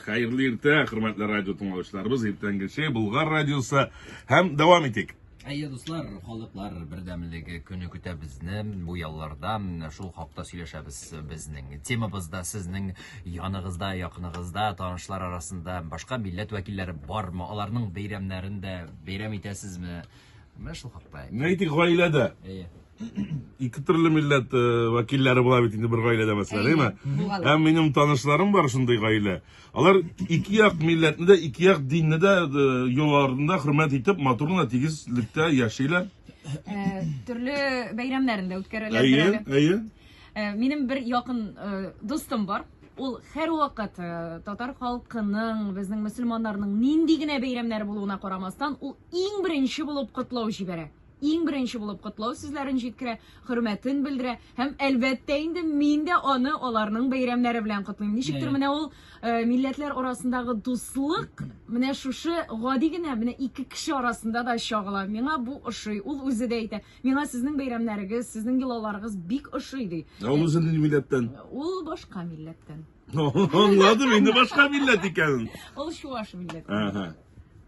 Хәерле иртә, хөрмәтле радио тыңлаучыларыбыз. Иртәнге чәй Болгар радиосы һәм дәвам итик. Әйе, дуслар, халыклар бердәмлеге көне көтә безне. Бу ялларда шул хакта сөйләшәбез безнең. Темабызда сезнең яныгызда, якыныгызда, танышлар арасында башка милләт вәкилләре бармы? Аларның бәйрәмнәрен дә бәйрәм итәсезме? Менә шул хакта. Менә әйтик, гаиләдә. Әйе. Ике төрле милләт э, вәкилләре була бит инде бер гаиләдә мәсәлән, әйеме? Була. Һәм минем танышларым бар шундый гаилә. Алар ике як милләтне дә, ике як динне дә э, йолаларны да хөрмәт итеп, матур гына тигезлектә яшиләр. Э, Төрле бәйрәмнәрен дә үткәрәләр. Әйе, әле. әйе. Э, Минем бер якын э, дустым бар. Ул һәрвакыт э, татар халкының, безнең мөселманнарның нинди генә бәйрәмнәре булуына карамастан, ул иң беренче булып котлау җибәрә. Иң беренче булып котлау сүзләрен җиткерә, хөрмәтен белдерә һәм әлбәттә инде мин дә аны аларның бәйрәмнәре белән котлыйм. Ничектер Әйе. менә ул э, милләтләр арасындагы дуслык менә шушы гади генә менә ике кеше арасында да чагыла. Миңа бу ошый. Ул үзе дә әйтә. Миңа сезнең бәйрәмнәрегез, сезнең йолаларыгыз бик ошый ди. Ә ул үзе нинди милләттән? Ул башка милләттән. Аңладым инде башка милләт икәнен. Ул чуаш милләттән. Ага.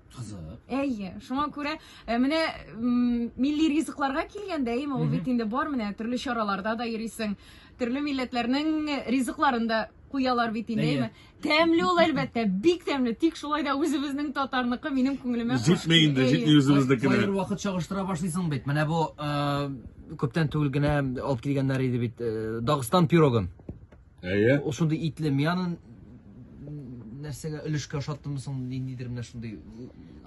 Кызык. Әйе, шуңа күрә э, менә м, милли ризыкларга килгәндә, әйеме, ул бит инде бар менә төрле чараларда да йөрисең, төрле милләтләрнең ризыкларын да куялар бит инде, Әйе. әйеме. Тәмле ул әлбәттә, бик тәмле, тик шулай да үзебезнең татарныкы минем күңелемә хуш Җитми инде, килә. җитми үзебезнекенә. Кайбер вакыт чагыштыра башлыйсың бит. Менә бу э, күптән түгел генә алып килгәннәр иде бит э, Дагыстан пирогын. Әйе. Ул шундый итле, мин аны нәрсәгә өлешкә ошаттымы соң, ниндидер менә шундый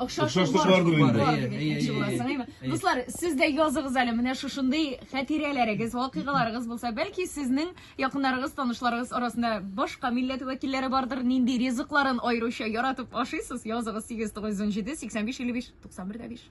Охшашлык Охшашлык бар. бардыр инде. Бар Әйе, дип әйе, әйтмәкче әйе, буласың, әйе. әйеме? Әйе. Дуслар, сез дә языгыз әле менә шушындый хатирәләрегез, вакыйгаларыгыз булса, бәлки сезнең якыннарыгыз, танышларыгыз арасында башка милләт вәкилләре бардыр, нинди ризыкларын аеруча яратып ашыйсыз, языгыз 8917 85 55 91 5.